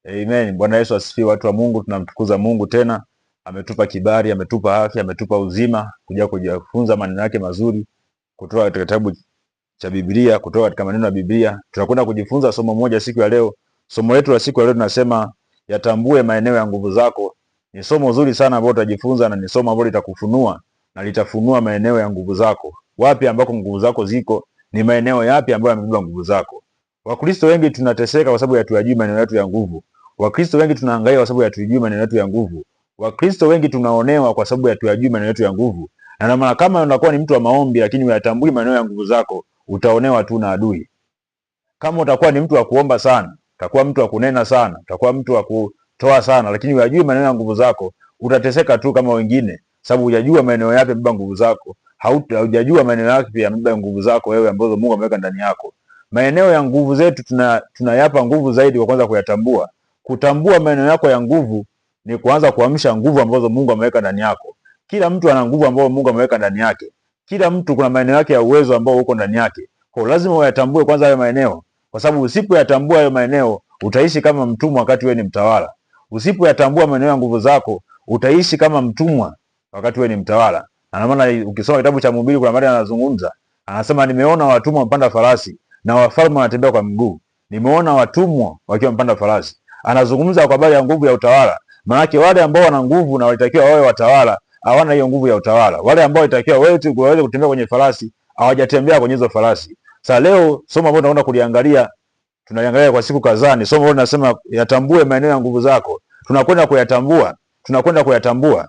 Amen. Bwana Yesu asifiwe, watu wa Mungu. Tunamtukuza Mungu tena, ametupa kibali, ametupa afya, ametupa uzima kuja kujifunza maneno yake mazuri kutoka katika kitabu cha Biblia, kutoka katika maneno ya Biblia. Tunakwenda kujifunza somo moja siku ya leo. Somo letu la siku ya leo tunasema yatambue maeneo ya nguvu zako. Ni somo zuri sana ambalo utajifunza na ni somo ambalo litakufunua na litafunua maeneo ya nguvu zako. Wapi ambako nguvu zako ziko, ni maeneo yapi ambayo yamebeba nguvu zako. Wakristo wengi tunateseka kwa sababu hatuyajui maeneo yetu ya nguvu. Wakristo wengi tunahangaika kwa sababu hatujui maeneo yetu ya nguvu. Wakristo wengi tunaonewa kwa sababu hatuyajui maeneo yetu ya nguvu. Na maana kama unakuwa ni mtu wa maombi lakini huyatambui maeneo ya nguvu zako, utaonewa tu na adui. Kama utakuwa ni mtu wa kuomba sana, utakuwa mtu wa kunena sana, utakuwa mtu wa kutoa sana, lakini huyajui maeneo ya nguvu zako, utateseka tu kama wengine, sababu hujajua maeneo yapi yamebeba nguvu zako. Haujajua maeneo yapi yamebeba nguvu zako wewe ambazo Mungu ameweka ndani yako. Maeneo ya nguvu zetu tunayapa nguvu zaidi kwa kwanza kuyatambua. Kutambua maeneo yako ya nguvu ni kuanza kuamsha nguvu ambazo Mungu ameweka ndani yako. Kila mtu ana nguvu ambayo Mungu ameweka ndani yake. Kila mtu kuna maeneo yake ya uwezo ambao uko ndani yake. Kwa hiyo lazima uyatambue kwanza hayo maeneo, kwa sababu usipoyatambua hayo maeneo utaishi kama mtumwa wakati wewe ni mtawala. Usipoyatambua maeneo ya nguvu zako utaishi kama mtumwa wakati wewe ni mtawala. Na maana ukisoma kitabu cha Mhubiri kuna mahali anazungumza, anasema nimeona watumwa wamepanda farasi na wafalme wanatembea kwa miguu. Nimeona watumwa wakiwa wamepanda farasi. Anazungumza kwa habari ya nguvu ya utawala. Maanake wale ambao wana nguvu na walitakiwa wawe watawala hawana hiyo nguvu ya utawala. Wale ambao walitakiwa waweze kutembea kwenye farasi hawajatembea kwenye hizo farasi. Sasa leo somo ambalo tunakwenda kuliangalia, tunaliangalia kwa siku kadhaa, ni somo ambalo linasema yatambue maeneo ya nguvu zako. Tunakwenda kuyatambua, tunakwenda kuyatambua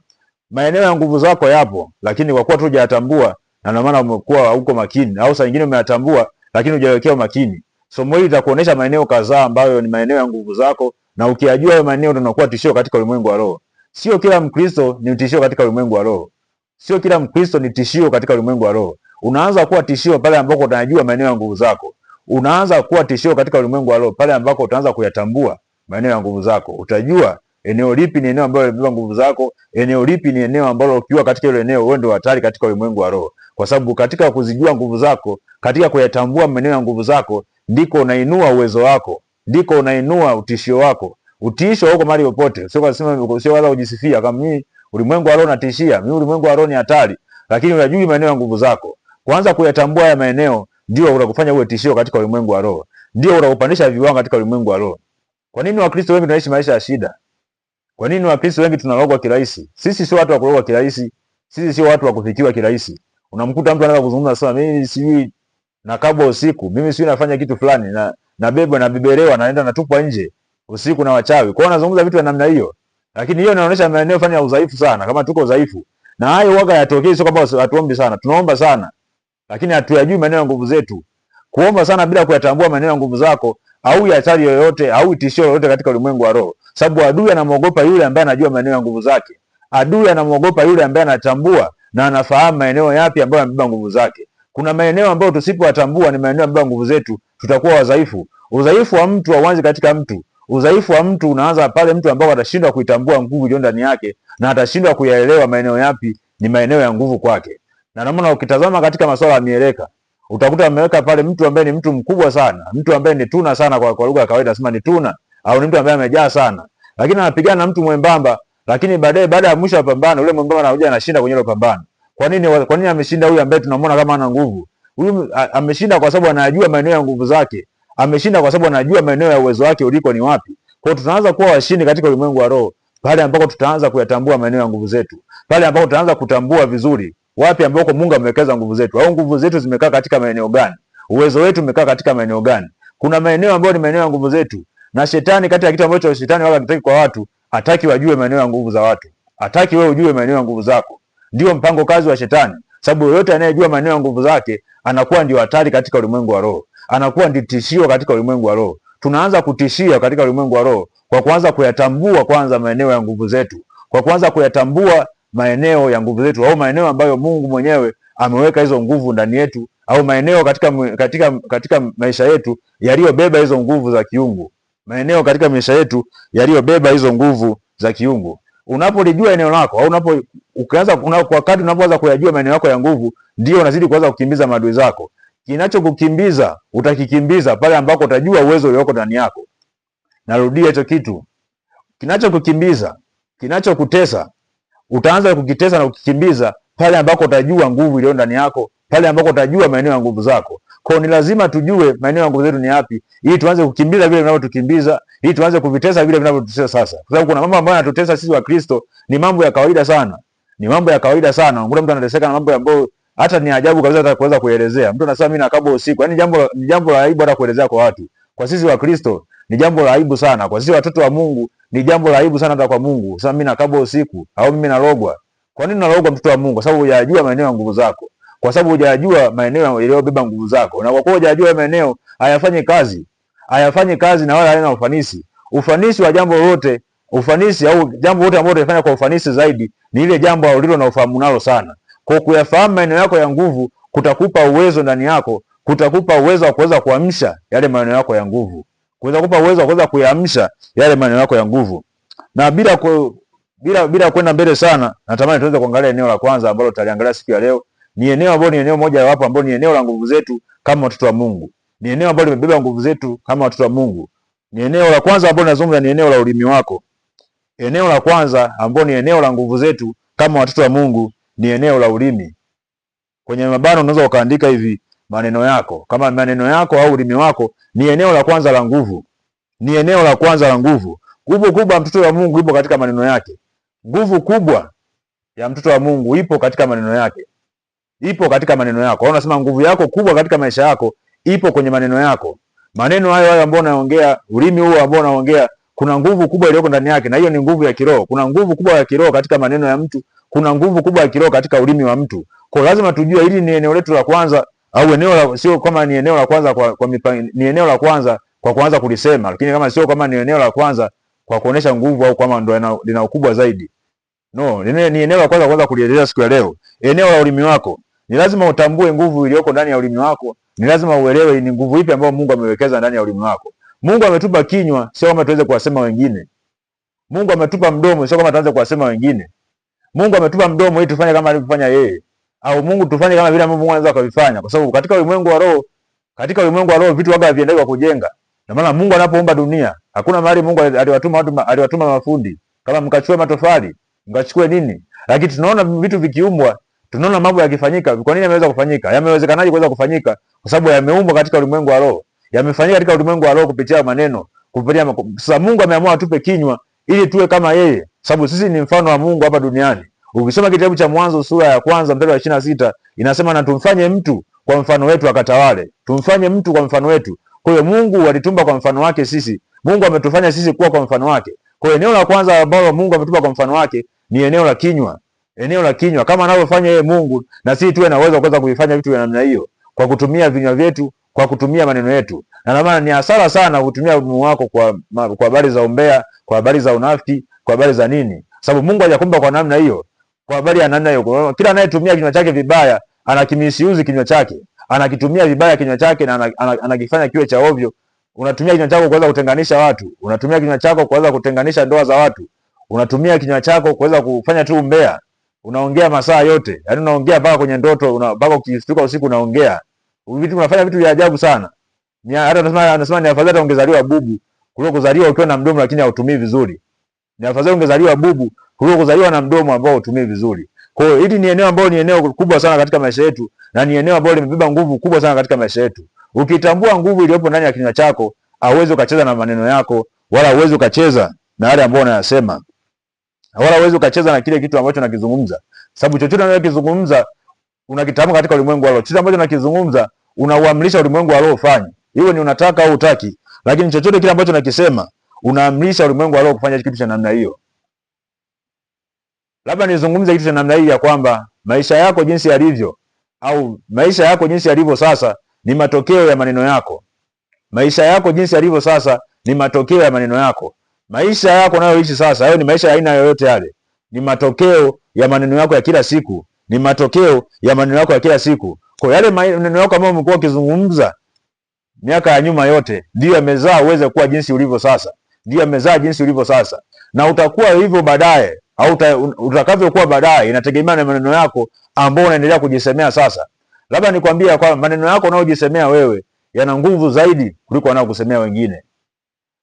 maeneo ya nguvu zako yapo, lakini kwa kuwa tu hujayatambua, na ndio maana umekuwa huko makini, au saa nyingine umeyatambua lakini hujawekea umakini. Somo hili litakuonesha maeneo kadhaa ambayo ni maeneo ya nguvu zako, na ukiyajua hayo maeneo ndio unakuwa tishio katika ulimwengu wa roho. Sio kila Mkristo ni tishio katika ulimwengu wa roho. Sio kila Mkristo ni tishio katika ulimwengu wa roho. Unaanza kuwa tishio pale ambako utajua maeneo ya nguvu zako. Unaanza kuwa tishio katika ulimwengu wa roho pale ambako utaanza kuyatambua maeneo ya nguvu zako. Utajua eneo lipi ni eneo ambalo limebeba nguvu zako, eneo lipi ni eneo ambalo ukiwa katika hilo eneo wewe ndio hatari katika ulimwengu wa roho. Kwa sababu katika kuzijua nguvu zako, katika kuyatambua maeneo ya nguvu zako, ndiko unainua uwezo wako, ndiko unainua utishio wako. Utiisho huko mahali popote, sio kwa sema, sio wala kujisifia kama mimi ulimwengu wa roho natishia, mimi ulimwengu wa roho ni hatari, lakini unajui maeneo ya nguvu zako. Kuanza kuyatambua haya maeneo ndio utakufanya uwe tishio katika ulimwengu wa roho, ndio utakupandisha viwango katika ulimwengu wa roho. Kwa nini Wakristo wengi tunaishi maisha ya shida? Kwa nini Wakristo wengi tunalogwa kirahisi? Sisi sio watu wa kulogwa kirahisi, sisi sio watu wa kufikiwa kirahisi. Unamkuta mtu anaweza kuzungumza sasa, mimi sijui nakabwa usiku, mimi sijui nafanya kitu fulani, na nabebwa na bibelewa, naenda natupwa nje usiku na wachawi. Kwa hiyo anazungumza vitu vya namna hiyo, lakini hiyo inaonyesha maeneo fulani ya udhaifu sana, kama tuko dhaifu. Na hayo waga yatokee, sio kwamba hatuombi sana, tunaomba sana, lakini hatuyajui maeneo ya nguvu zetu. Kuomba sana bila kuyatambua maeneo ya nguvu zako, au hatari yoyote au tishio lolote katika ulimwengu wa roho, sababu adui anamwogopa yule ambaye anajua maeneo ya nguvu zake. Adui anamwogopa yule ambaye anatambua na anafahamu maeneo yapi ambayo yamebeba nguvu zake. Kuna maeneo ambayo tusipoyatambua ni maeneo ambayo nguvu zetu, tutakuwa wadhaifu. Udhaifu wa mtu hauanzi katika mtu. Udhaifu wa mtu unaanza pale mtu ambao atashindwa kuitambua nguvu iliyo ndani yake na atashindwa kuyaelewa maeneo yapi ni maeneo ya nguvu kwake. Na ndio maana ukitazama katika masuala ya mieleka, utakuta ameweka pale mtu ambaye ni mtu mkubwa sana, mtu ambaye ni tuna sana, kwa lugha ya kawaida nasema ni tuna, au ni mtu ambaye amejaa sana, lakini anapigana na mtu mwembamba, lakini baadaye, baada ya mwisho wa pambano, yule mwembamba anakuja anashinda kwenye ile pambano. Kwa nini? Kwa nini ameshinda huyu ambaye tunamwona kama ana nguvu? Huyu ameshinda kwa sababu anajua maeneo ya nguvu zake. Ameshinda kwa sababu anajua maeneo ya uwezo wake uliko ni wapi. Kwa hiyo tutaanza kuwa washindi katika ulimwengu wa roho pale ambako tutaanza kuyatambua maeneo ya nguvu zetu, pale ambako tutaanza kutambua vizuri wapi ambako Mungu amewekeza nguvu zetu, au nguvu zetu zimekaa katika maeneo gani, uwezo wetu umekaa katika maeneo gani. Kuna maeneo ambayo ni maeneo ya nguvu zetu, na shetani, kati ya kitu ambacho shetani wala hataki kwa watu, hataki wajue maeneo ya nguvu za watu, hataki wewe ujue maeneo ya nguvu zako. Ndio mpango kazi wa shetani, sababu yoyote anayejua maeneo ya nguvu zake anakuwa ndio hatari katika ulimwengu wa roho, anakuwa ndio tishio katika ulimwengu wa roho. Tunaanza kutishia katika ulimwengu wa roho kwa kuanza kuyatambua kwanza maeneo ya nguvu zetu, kwa kuanza kuyatambua maeneo ya nguvu zetu, au maeneo ambayo Mungu mwenyewe ameweka hizo nguvu ndani yetu, au maeneo katika maisha yetu yaliyobeba hizo nguvu za kiungu, maeneo katika maisha yetu yaliyobeba hizo nguvu za kiungu. Unapolijua eneo lako au unapo ukianza kwa kadri unapoanza kuyajua maeneo yako ya nguvu, ndio unazidi kuanza kukimbiza maadui zako. Kinachokukimbiza utakikimbiza pale ambako utajua uwezo ulioko ndani yako. Narudia hicho kitu. Kinachokukimbiza, kinachokutesa, utaanza kukitesa na kukikimbiza pale ambako utajua nguvu iliyo ndani yako, pale ambako utajua maeneo ya nguvu zako. Kwa hiyo ni lazima tujue maeneo ya nguvu zetu ni yapi, ili tuanze kukimbiza vile vinavyotukimbiza, ili tuanze kuvitesa vile vinavyotutesa sasa. Kwa sababu kuna mambo ambayo yanatutesa sisi wa Kristo ni mambo ya kawaida sana. Ni mambo ya kawaida sana. Unakuta mtu anateseka na mambo ambayo hata ni ajabu kabisa hata kuweza kuelezea. Mtu anasema mimi nakabwa usiku. Yaani jambo ni jambo la aibu hata kuelezea kwa watu. Kwa sisi wa Kristo ni jambo la aibu sana. Kwa sisi watoto wa Mungu ni jambo la aibu sana hata kwa Mungu. Sasa mimi nakabwa usiku au mimi narogwa. Kwa nini unarogwa mtoto wa Mungu? Kwa sababu hujajua maeneo ya nguvu zako. Kwa sababu hujajua maeneo yaliyobeba nguvu zako. Na kwa kuwa hujajua maeneo hayafanyi kazi. Hayafanyi kazi na wala hayana ufanisi. Ufanisi wa jambo lolote, ufanisi au jambo lolote ambalo utafanya kwa ufanisi zaidi ni ile jambo ulilo na ufahamu nalo sana. Kwa kuyafahamu maeneo yako ya nguvu kutakupa uwezo ndani yako, kutakupa uwezo wa kuweza kuamsha yale maeneo yako ya nguvu. Kuweza kupa uwezo wa kuweza kuyaamsha yale maeneo yako ya nguvu. Na bila kwenda mbele sana, natamani tuweze kuangalia eneo la kwanza ambalo tutaliangalia siku ya leo. Ni eneo ambalo ni eneo moja wapo ambalo ni eneo la nguvu zetu kama watoto wa Mungu. Ni eneo ambalo limebeba nguvu zetu kama watoto wa Mungu. Ni eneo la kwanza ambalo nazungumza ni eneo la ulimi wako. Eneo la kwanza ambalo ni eneo la nguvu zetu kama watoto wa Mungu ni eneo la ulimi. Kwenye mabano unaweza ukaandika hivi maneno yako. Kama maneno yako au ulimi wako ni eneo la kwanza la nguvu. Ni eneo la kwanza la nguvu. Nguvu kubwa mtoto wa Mungu ipo katika maneno yake. Nguvu kubwa ya mtoto wa Mungu ipo katika maneno yake. Ipo katika maneno yako. Au unasema nguvu yako kubwa katika maisha yako ipo kwenye maneno yako. Maneno hayo hayo ambayo unaongea, ulimi huo ambao unaongea, kuna nguvu kubwa iliyoko ndani yake, na hiyo ni nguvu ya kiroho. Kuna nguvu kubwa ya kiroho katika maneno ya mtu, kuna nguvu kubwa ya kiroho katika ulimi wa mtu. Kwa lazima tujue hili ni eneo letu la kwanza au eneo la, sio kama ni eneo la kwanza kwa ni eneo la kwanza kwa kuanza kulisema, lakini kama sio kama ni eneo la kwanza kwa kuonesha nguvu au kama ndo lina ukubwa zaidi. No, ni eneo la kwanza kwanza kulielezea siku ya leo. Eneo la ulimi wako. Ni lazima utambue nguvu iliyoko ndani ya ulimi wako. Ni lazima uelewe ni nguvu ipi ambayo Mungu amewekeza ndani ya ulimi wako. Mungu ametupa kinywa sio kama tuweze kuwasema wengine. Mungu ametupa mdomo sio kama tuanze kuwasema wengine. Mungu ametupa mdomo ili tufanye kama alivyofanya yeye. Au Mungu tufanye kama vile ambavyo Mungu anaweza kuvifanya, kwa sababu katika ulimwengu wa roho, katika ulimwengu wa roho vitu waga haviendei kwa kujenga. Na maana Mungu anapoumba dunia, hakuna mahali Mungu aliwatuma watu, aliwatuma mafundi kama mkachukue matofali, mkachukue nini. Lakini tunaona vitu vikiumbwa, tunaona mambo yakifanyika. Kwa nini yameweza kufanyika? Yamewezekanaje kuweza kufanyika? Kwa sababu yameumbwa katika ulimwengu wa roho. Yamefanyika katika ulimwengu wa roho kupitia maneno, kupitia. Sasa Mungu ameamua atupe kinywa ili tuwe kama yeye, sababu sisi ni mfano wa Mungu hapa duniani. Ukisoma kitabu cha Mwanzo sura ya kwanza mstari wa 26 inasema, na tumfanye mtu kwa mfano wetu akatawale. Tumfanye mtu kwa mfano wetu. Kwa hiyo Mungu alitumba kwa mfano wake sisi. Mungu ametufanya sisi kuwa kwa mfano wake. Kwa hiyo eneo la kwanza ambalo Mungu ametupa kwa mfano wake ni eneo la kinywa. Eneo la kinywa kama anavyofanya yeye Mungu, na sisi tuwe na uwezo wa kuweza kuifanya vitu vya namna hiyo kwa kutumia vinywa vyetu, kwa kutumia maneno yetu. Na maana ni hasara sana kutumia ulimi wako kwa habari za umbea, kwa habari za unafiki, kwa habari za nini? Sababu Mungu hajakumba kwa namna hiyo. Kwa habari ya namna hiyo. Kila anayetumia kinywa chake vibaya, anakimisiuzi kinywa chake. Anakitumia vibaya kinywa chake na anakifanya kiwe cha ovyo. Unatumia kinywa chako kuweza kutenganisha watu, unatumia kinywa chako kuweza kutenganisha ndoa za watu, unatumia kinywa chako kuweza kufanya tu umbea. Unaongea masaa yote, yaani unaongea mpaka kwenye ndoto, mpaka ukistuka usiku unaongea. Vitu unafanya vitu vya ajabu sana. Ni hata anasema ni afadhali hata ungezaliwa bubu kuliko kuzaliwa ukiwa na mdomo lakini hautumii vizuri. Ni afadhali ungezaliwa bubu kuliko kuzaliwa na mdomo ambao hautumii vizuri. Kwa hiyo hili ni eneo ambalo ni eneo kubwa sana katika maisha yetu na ni eneo ambalo limebeba nguvu kubwa sana katika maisha yetu. Ukitambua nguvu iliyopo ndani ya kinywa chako, hauwezi ukacheza na maneno yako, wala huwezi ukacheza na yale ambayo unayasema. Wala huwezi ukacheza na kile kitu ambacho unakizungumza. Sababu chochote unachokizungumza unakitamka katika ulimwengu wa roho. Chochote ambacho unakizungumza unauamrisha ulimwengu wa roho ufanye. Iwe ni unataka au hutaki, lakini chochote kile ambacho unakisema unaamrisha ulimwengu wa roho kufanya kitu cha namna hiyo. Labda nizungumze kitu cha namna hii ya kwamba maisha yako jinsi yalivyo au maisha yako jinsi yalivyo sasa ni matokeo ya maneno yako. Maisha yako jinsi yalivyo sasa ni matokeo ya maneno yako. Maisha yako unayoishi sasa, hayo ni maisha ya aina yoyote yale, ni matokeo ya maneno yako ya kila siku, ni matokeo ya maneno yako ya kila siku. Kwa yale maneno yako ambayo umekuwa ukizungumza miaka ya nyuma yote, ndio yamezaa uweze kuwa jinsi ulivyo sasa, ndio yamezaa jinsi ulivyo sasa, na utakuwa hivyo baadaye au utakavyokuwa baadaye inategemea na maneno yako ambayo unaendelea kujisemea sasa. Labda nikwambie kwamba maneno yako unayojisemea wewe yana nguvu zaidi kuliko wanaokusemea wengine.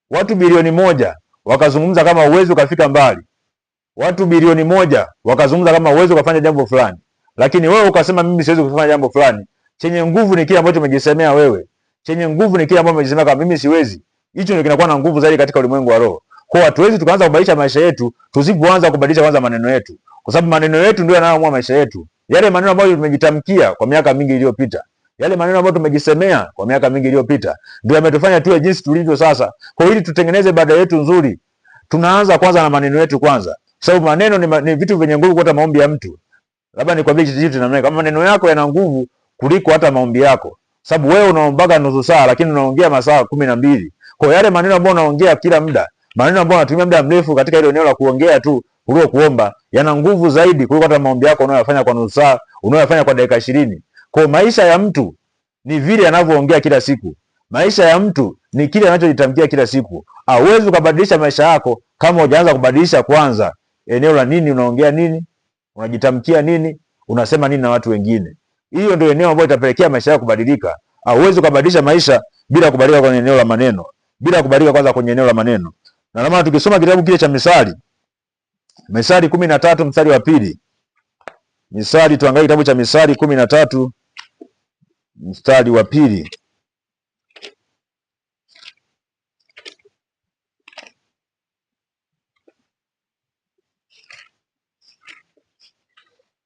Watu bilioni 1 wakazungumza kama uwezo ukafika mbali, watu bilioni 1 wakazungumza kama uwezo ukafanya jambo fulani, lakini wewe ukasema mimi siwezi kufanya jambo fulani. Chenye nguvu ni kile ambacho umejisemea wewe. Chenye nguvu ni kile ambacho umejisemea kama mimi siwezi. Hicho ndio kinakuwa na nguvu zaidi katika ulimwengu wa roho. Kwa hiyo hatuwezi tukaanza kubadilisha maisha yetu tusipoanza kubadilisha kwanza maneno yetu, kwa sababu maneno yetu ndio yanayoamua maisha yetu. Yale maneno ambayo tumejitamkia kwa miaka mingi iliyopita, yale maneno ambayo tumejisemea kwa miaka mingi iliyopita ndio yametufanya tuwe jinsi tulivyo sasa. Kwa hiyo ili tutengeneze baada yetu nzuri, tunaanza kwanza na maneno yetu kwanza, sababu maneno ni vitu vyenye nguvu kuliko maombi ya mtu. Labda nikwambie kitu namna, kama maneno yako yana nguvu kuliko hata maombi yako, sababu wewe unaombaga nusu saa, lakini unaongea masaa 12. Kwa yale maneno ambayo unaongea kila muda, maneno ambayo unatumia muda mrefu katika ile eneo la kuongea tu kuliko kuomba, yana nguvu zaidi kuliko hata maombi yako unayofanya kwa nusu saa, unayofanya kwa dakika 20. Kwa maisha ya mtu ni vile anavyoongea kila siku. Maisha ya mtu ni kile anachojitamkia kila siku. Hauwezi ukabadilisha maisha yako kama hujaanza kubadilisha kwanza eneo la nini unaongea nini, unajitamkia nini, unasema nini na watu wengine. Hiyo ndio eneo ambalo itapelekea maisha yako kubadilika. Hauwezi ukabadilisha maisha bila kubadilika kwenye eneo la maneno, bila kubadilika kwanza kwenye eneo la maneno. Na maana tukisoma kitabu kile cha Misali, Misali 13 mstari wa 2. Misali, tuangalie kitabu cha Misali 13 mstari wa 2.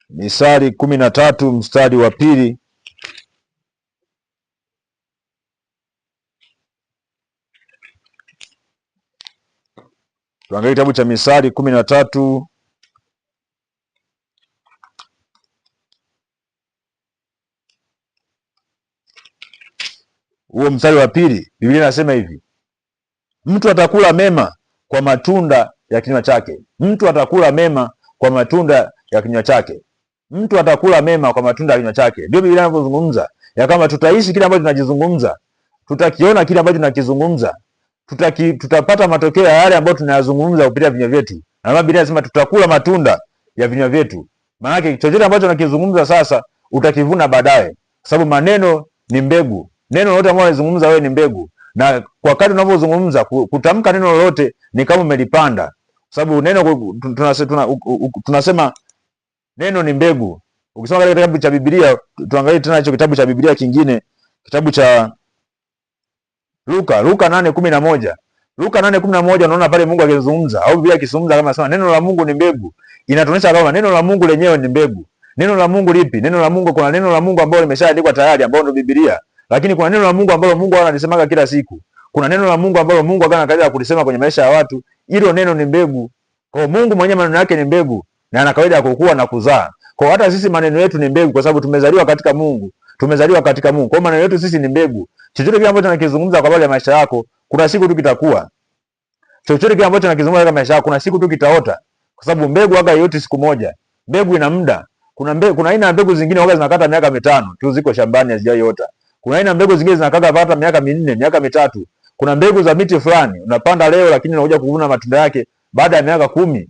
Misali 13 mstari wa 2. Tuangalie kitabu cha Misali 13 huo mstari wa 2, Biblia inasema hivi: mtu atakula mema kwa matunda ya kinywa chake. Mtu atakula mema kwa matunda ya kinywa chake. Mtu atakula mema kwa matunda ya kinywa chake. Ndio Biblia inavyozungumza ya kama tutaishi kile ambacho tunajizungumza, tutakiona kile ambacho tunakizungumza, tutapata matokeo ya yale ambayo tunayazungumza kupitia vinywa vyetu. Na Biblia inasema tutakula matunda ya vinywa vyetu. Maana yake chochote ambacho unakizungumza sasa utakivuna baadaye, sababu maneno ni mbegu. Neno lolote ambalo unazungumza wewe ni mbegu, na kwa kadri unavyozungumza, kutamka neno lolote ni kama umelipanda, sababu neno tunasema neno ni mbegu. Ukisoma katika kitabu cha Biblia, tuangalie tena hicho kitabu cha Biblia kingine, kitabu cha Luka, Luka 8:11. Luka 8:11, unaona pale Mungu akizungumza au Biblia ikizungumza kama sema neno la Mungu ni mbegu. Inatuonyesha kama neno la Mungu lenyewe ni mbegu. Neno la Mungu lipi? Neno la Mungu, kuna neno la Mungu ambalo limeshaandikwa tayari ambalo ndio Biblia. Lakini kuna neno la Mungu ambalo Mungu analisemaga kila siku. Kuna neno la Mungu ambalo Mungu agana kaja kulisema kwenye maisha ya watu. Hilo neno ni mbegu. Kwa Mungu mwenyewe maneno yake ni mbegu na ana kawaida ya kukua na kuzaa. Kwa hata sisi maneno yetu ni mbegu kwa sababu tumezaliwa katika Mungu. Tumezaliwa katika Mungu. Kwa maneno yetu sisi ni mbegu. Chochote kile ambacho tunakizungumza kwa habari ya maisha yako, kuna siku tu kitakuwa. Chochote kile ambacho tunakizungumza katika maisha yako, kuna siku tu kitaota. Kwa sababu mbegu waga yote siku moja. Mbegu ina muda. Kuna mbegu, kuna aina ya mbegu zingine waga zinakata miaka 5 tu ziko shambani hazijaota. Kuna aina mbegu zingine zinakata hata miaka 4, miaka 3. Kuna mbegu za miti fulani unapanda leo lakini unakuja kuvuna matunda yake baada ya miaka 10.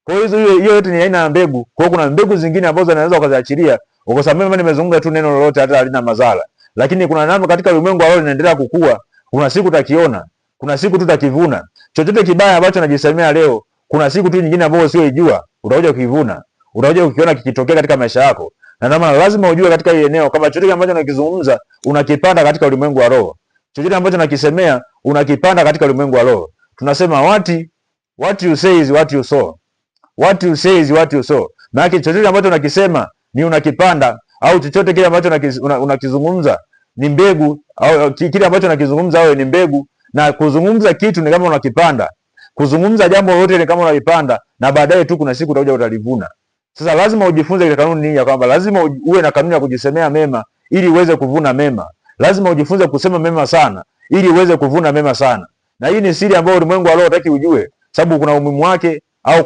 Kwa hiyo hiyo yote ni aina ya mbegu. Kwa hiyo kuna mbegu zingine ambazo unaweza ukaziachilia ukasema mimi nimezungumza tu neno lolote hata halina madhara. Lakini kuna namna katika ulimwengu ambao linaendelea kukua, kuna siku utakiona, kuna siku tutakivuna. Chochote kibaya ambacho najisemea leo, kuna siku tu nyingine ambayo usiyoijua utakuja kukivuna. Utakuja kukiona kikitokea katika maisha yako. Na ndio maana lazima ujue katika hii eneo kama chochote ambacho unakizungumza unakipanda katika ulimwengu wa roho. Chochote ambacho unakisemea unakipanda katika ulimwengu wa roho. Tunasema what you say is what you sow. What you say is what you sow. Maana chochote ambacho unakisema ni unakipanda, au chochote kile ambacho unakizungumza ni mbegu, au kile ambacho unakizungumza wewe ni mbegu, na kuzungumza kitu ni kama unakipanda. Kuzungumza jambo lolote ni kama unalipanda, na baadaye tu kuna siku utakuja utalivuna. Sasa lazima ujifunze ile kanuni hii ya kwamba lazima uwe na kanuni ya kujisemea mema ili uweze kuvuna mema. Lazima ujifunze kusema mema sana ili uweze kuvuna mema sana. Na hii ni siri ambayo ulimwengu wa roho hataki ujue, sababu kuna umuhimu wake au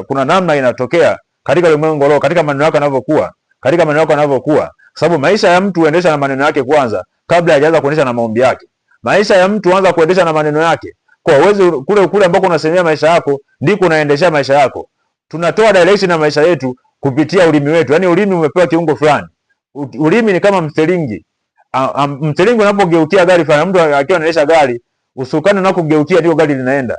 kuna namna inatokea katika ulimwengu wa roho, katika maneno yako yanavyokuwa, katika maneno yako yanavyokuwa. Sababu maisha ya mtu huendesha na maneno yake kwanza kabla hajaanza kuendesha na maombi yake. Maisha ya mtu huanza kuendesha na maneno yake. Kwa uwezo kule kule ambako unasemea maisha yako ndiko unaendesha maisha yako. Tunatoa direction na maisha yetu kupitia ulimi wetu. Yaani ulimi umepewa kiungo fulani. Ulimi ni kama msteringi. Msteringi unapogeukia gari fulani, mtu akiwa anaendesha gari, usukani unapogeukia ndio gari linaenda.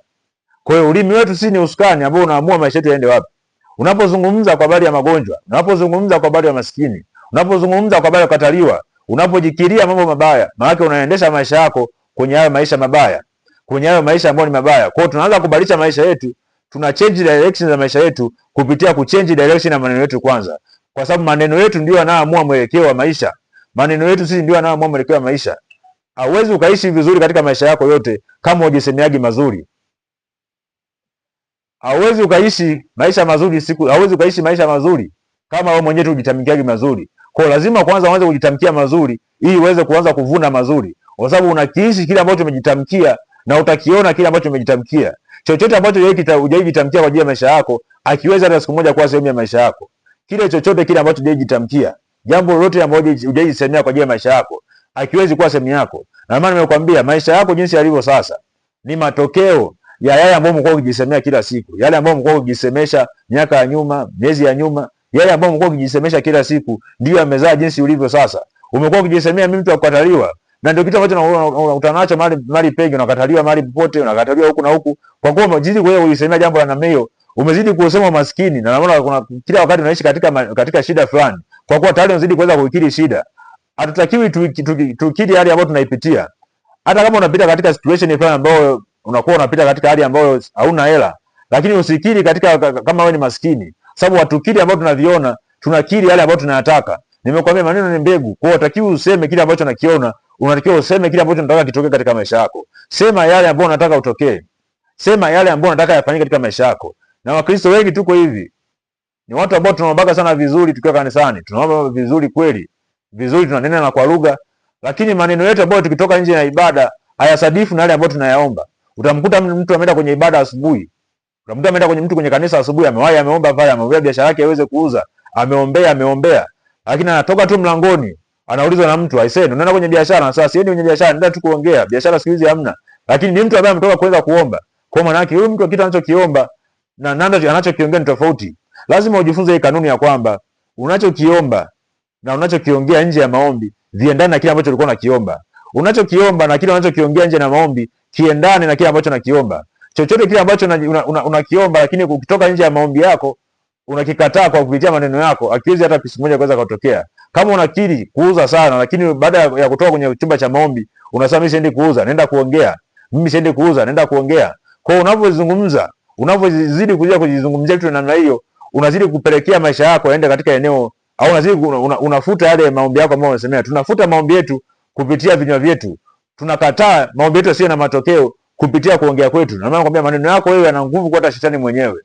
Kwa hiyo ulimi wetu si ni usukani ambao unaamua maisha yetu yaende wapi. Unapozungumza kwa habari ya magonjwa, unapozungumza kwa habari ya maskini, unapozungumza kwa habari ya kukataliwa, unapojikiria mambo mabaya, maana unaendesha maisha yako kwenye hayo maisha mabaya, kwenye hayo maisha ambayo ni mabaya. Kwa hiyo tunaanza kubadilisha maisha yetu, tuna change direction za maisha yetu kupitia kuchange direction ya maneno yetu kwanza, kwa sababu maneno yetu ndio yanayoamua mwelekeo wa maisha. Maneno yetu sisi ndio yanayoamua mwelekeo wa maisha. Hauwezi ukaishi vizuri katika maisha yako yote kama hujisemeagi mazuri. Hauwezi ukaishi maisha mazuri siku, hauwezi ukaishi maisha mazuri kama wewe mwenyewe tu hujitamkiagi mazuri. Kwa hiyo lazima kwanza uanze kujitamkia mazuri ili uweze kuanza kuvuna mazuri, kwa sababu unakiishi kile ambacho umejitamkia na utakiona kile ambacho umejitamkia. Chochote ambacho hujajitamkia kwa ajili ya maisha yako akiweza hata siku moja kuwa sehemu ya maisha yako. Kile chochote kile ambacho hujajitamkia, jambo lolote ambalo hujajisemea kwa ajili ya maisha yako akiwezi kuwa sehemu yako. Na maana nimekuambia maisha yako jinsi yalivyo sasa ni matokeo ya yale ambayo umekuwa ukijisemea kila siku, yale ambayo umekuwa ukijisemesha miaka ya nyuma, miezi ya nyuma, yale ambayo umekuwa ukijisemesha kila siku ndio yamezaa jinsi ulivyo sasa. Umekuwa ukijisemea mimi mtu wa kukataliwa, na ndio kitu ambacho unakutana nacho mahali pengi, unakataliwa mahali popote, unakataliwa huku na huku, kwa kuwa umezidi wewe kujisemea jambo la namna hiyo, umezidi kusema maskini, na naona kuna kila wakati unaishi katika shida fulani, kwa kuwa tayari unazidi kuweza kuikiri shida. Hatutakiwi tukiri hali ambayo tunaipitia. Hata kama unapita katika situation fulani ambayo unakuwa unapita katika hali ambayo hauna hela, lakini usikiri katika kama wewe ni maskini, sababu watukiri ambao tunaviona, tunakiri yale ambayo tunayataka. Nimekuambia maneno ni mbegu, kwa hiyo unatakiwa useme kile ambacho unakiona, unatakiwa useme kile ambacho unataka kitokee katika maisha yako. Sema yale ambayo unataka utokee, sema yale ambayo unataka yafanyike katika maisha yako. Na Wakristo wengi tuko hivi, ni watu ambao tunaombaga sana vizuri tukiwa kanisani, tunaomba vizuri kweli vizuri, tunanena na kwa lugha, lakini maneno yetu ambayo tukitoka nje ya ibada hayasadifu na yale ambayo tunayaomba. Utamkuta mtu ameenda kwenye ibada asubuhi, utamkuta ameenda kwenye mtu kwenye kanisa asubuhi, amewahi ameomba pale, ameombea biashara yake iweze kuuza, ameombea ameombea, lakini anatoka tu mlangoni anaulizwa na mtu, aisee, unaenda kwenye biashara? Sasa siendi kwenye biashara, nenda tu kuongea, biashara siku hizi hamna. Lakini ni mtu ambaye ametoka kuweza kuomba. Kwa maana yake huyu mtu kitu anachokiomba na nanda anachokiongea ni tofauti. Lazima ujifunze hii kanuni ya kwamba unachokiomba na unachokiongea nje ya maombi viendane na kile ambacho ulikuwa unakiomba. Unachokiomba na kile unachokiongea nje na maombi kiendane na kile ambacho unakiomba. Chochote kile ambacho unakiomba lakini ukitoka nje ya maombi yako unakikataa kwa kupitia maneno yako, akiwezi hata siku moja kuweza kutokea. Kama unakiri kuuza sana, lakini baada ya kutoka kwenye chumba cha maombi unasema mimi siendi kuuza, nenda kuongea. Mimi siendi kuuza, nenda kuongea. Kwa hiyo unavyozungumza, unavyozidi kuja kujizungumzia vitu namna hiyo, unazidi kupelekea maisha yako yaende katika eneo au unazidi unafuta yale maombi yako ambayo unasemea. Tunafuta maombi yetu kupitia vinywa vyetu. Tunakataa maombi yetu yasiyo na matokeo kupitia kuongea kwetu. Na maana nakwambia maneno yako wewe yana nguvu kwa hata shetani mwenyewe.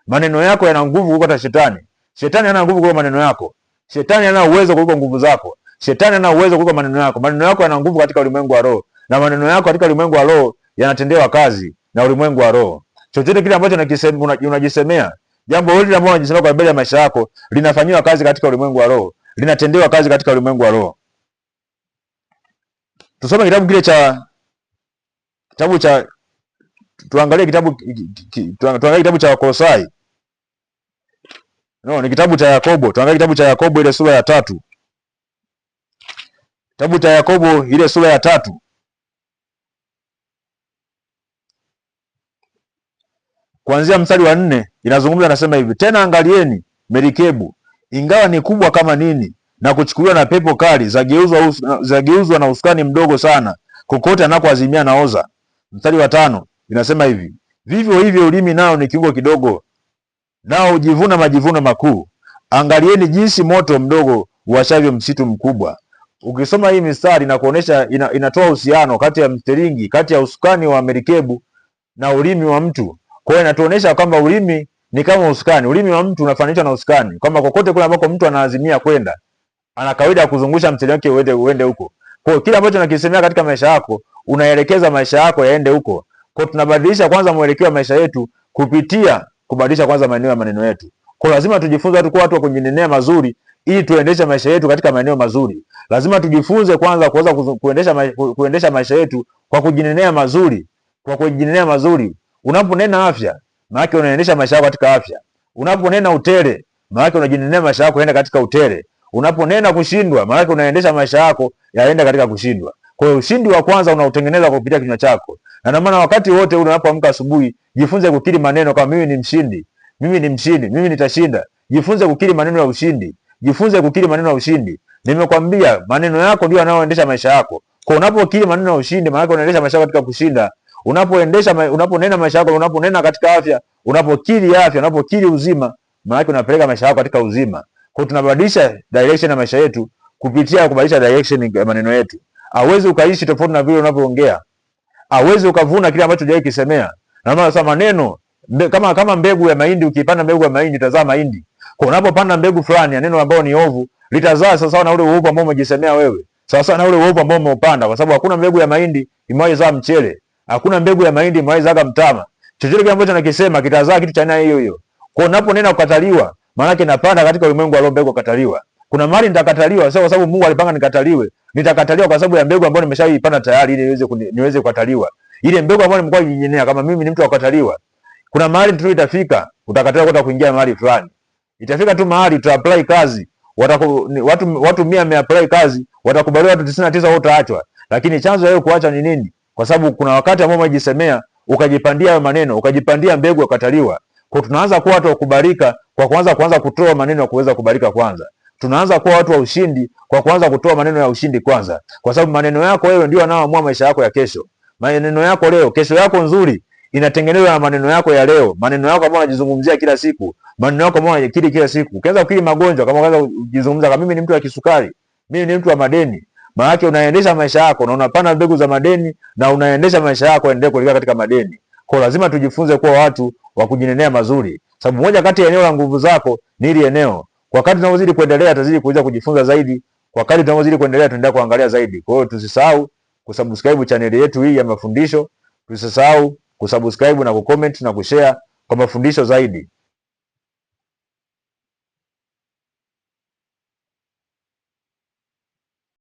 Maneno yako yana nguvu kuliko hata shetani. Shetani hana nguvu kuliko maneno yako. Shetani hana uwezo kuliko nguvu zako. Shetani hana uwezo kuliko maneno yako. Maneno yako yana nguvu katika ulimwengu wa roho, na maneno yako katika ulimwengu wa roho yanatendewa kazi na ulimwengu wa roho. Chochote kile ambacho unajisemea, jambo lolote ambalo unajisemea kwa habari ya maisha yako linafanyiwa kazi katika ulimwengu wa roho, linatendewa kazi katika ulimwengu wa roho. Tusome kitabu kile cha kitabu cha tuangalie kitabu tuangalie kitabu cha Wakolosai. No, ni kitabu cha Yakobo. Tuangalie kitabu cha Yakobo ile sura ya 3. Kitabu cha Yakobo ile sura ya 3. Kuanzia mstari wa 4 inazungumza, anasema hivi: tena angalieni merikebu, ingawa ni kubwa kama nini na kuchukuliwa na pepo kali, zageuzwa na usukani mdogo sana, kokote anakoazimia naoza. Mstari wa 5 inasema hivi: vivyo hivyo ulimi nao ni kiungo kidogo, nao hujivuna majivuno makuu. Angalieni jinsi moto mdogo uwashavyo msitu mkubwa. Ukisoma hii mistari na kuonesha inatoa uhusiano kati ya msteringi, kati ya usukani wa merikebu na ulimi wa mtu. Kwa hiyo inatuonesha kwamba ulimi ni kama usukani. Ulimi wa mtu unafananishwa na usukani, kwamba kokote kule ambako mtu anaazimia kwenda, ana kawaida ya kuzungusha msteringi wake uende huko. Kwa hiyo kile ambacho unakisemea katika maisha yako, unaelekeza maisha yako yaende huko. Kwa hiyo tunabadilisha kwanza mwelekeo wa maisha yetu kupitia kubadilisha kwanza maeneo ya maneno yetu. Kwa hiyo lazima tujifunze watu kuwa watu wa kujinenea mazuri ili tuendeshe maisha yetu katika maeneo mazuri. Lazima tujifunze kwanza kuweza kuendesha maisha yetu kwa kujinenea mazuri, kwa kujinenea mazuri. Unaponena afya, maana unaendesha maisha yako katika afya. Unaponena utele, maana unajinenea maisha yako yaende katika utele. Unaponena kushindwa, maana unaendesha maisha yako yaende katika kushindwa. Kwa hiyo ushindi wa kwanza unautengeneza kwa kupitia kinywa chako. Na ndio maana wakati wote ule unapoamka asubuhi, jifunze kukiri maneno kama mimi ni mshindi, mimi ni mshindi, mimi nitashinda. Jifunze kukiri maneno ya ushindi. Jifunze kukiri maneno ya ushindi. Nimekwambia maneno yako ndio yanayoendesha maisha yako. Kwa unapokiri maneno ya ushindi, maana yake unaendesha maisha yako katika kushinda. Unapoendesha, unaponena maisha yako, unaponena katika afya, unapokiri afya, unapokiri uzima, maana yake unapeleka maisha yako katika uzima. Kwa tunabadilisha direction ya maisha yetu kupitia kubadilisha direction ya maneno yetu. Hauwezi ukaishi tofauti na vile unavyoongea. Hauwezi ukavuna kile ambacho hujawahi kisemea. Na maana sasa maneno kama mbegu ya mahindi, ukipanda mbegu ya mahindi itazaa mahindi. Kwa unapopanda mbegu fulani ya neno ambalo ni ovu, litazaa sawa na ule uovu ambao umejisemea wewe. Sawa sawa na ule uovu ambao umeupanda, kwa sababu hakuna mbegu ya mahindi imewahi zaa mchele. Hakuna mbegu ya mahindi imewahi zaa mtama. Chochote kile ambacho nakisema kitazaa kitu cha aina hiyo hiyo. Kwa unaponena kukataliwa, maana yake napanda katika ulimwengu wa roho mbegu kukataliwa. Kuna mahali nitakataliwa, sio kwa sababu Mungu alipanga nikataliwe. Nitakataliwa kwa sababu ya mbegu ambayo nimeshaipanda tayari ili niweze kukataliwa. Ile mbegu ambayo nimekuwa nikinyenea kama mimi ni mtu wa kukataliwa. Kuna mahali tu itafika, utakataliwa kwenda kuingia mahali fulani. Itafika tu mahali uta apply kazi, watu 100 wameapply kazi, watakubaliwa watu 99, wote utaachwa. Lakini chanzo yao kuacha ni nini? Kwa sababu kuna wakati ambao umejisemea, ukajipandia hayo maneno, ukajipandia mbegu ukataliwa. Kwa tunaanza kuwa watu wa kubalika kwa kuanza kutoa maneno ya kuweza kubalika kwanza. Tunaanza kuwa watu wa ushindi kwa kuanza kutoa maneno ya ushindi kwanza, kwa sababu maneno yako wewe ndio yanayoamua maisha yako ya kesho. Maneno yako leo, kesho yako nzuri inatengenezwa na maneno yako ya leo, maneno yako ambayo unajizungumzia kila siku, maneno yako ambayo unakiri kila siku. Ukianza kukiri magonjwa, kama unaanza kujizungumza kama mimi ni mtu wa kisukari, mimi ni mtu wa madeni, maana yake unaendesha maisha yako na unapanda mbegu za madeni na unaendesha maisha yako yaendelee kuelekea katika madeni. Kwa lazima tujifunze kuwa watu wa kujinenea mazuri, sababu moja kati ya eneo la nguvu zako ni hili eneo. Kwa kadri tunavyozidi kuendelea, tutazidi kuweza kujifunza zaidi. Kwa kadri tunavyozidi kuendelea, tunaendelea kuangalia zaidi. Kwa hiyo tusisahau kusubscribe chaneli yetu hii ya mafundisho, tusisahau kusubscribe na kucomment na kushare kwa mafundisho zaidi.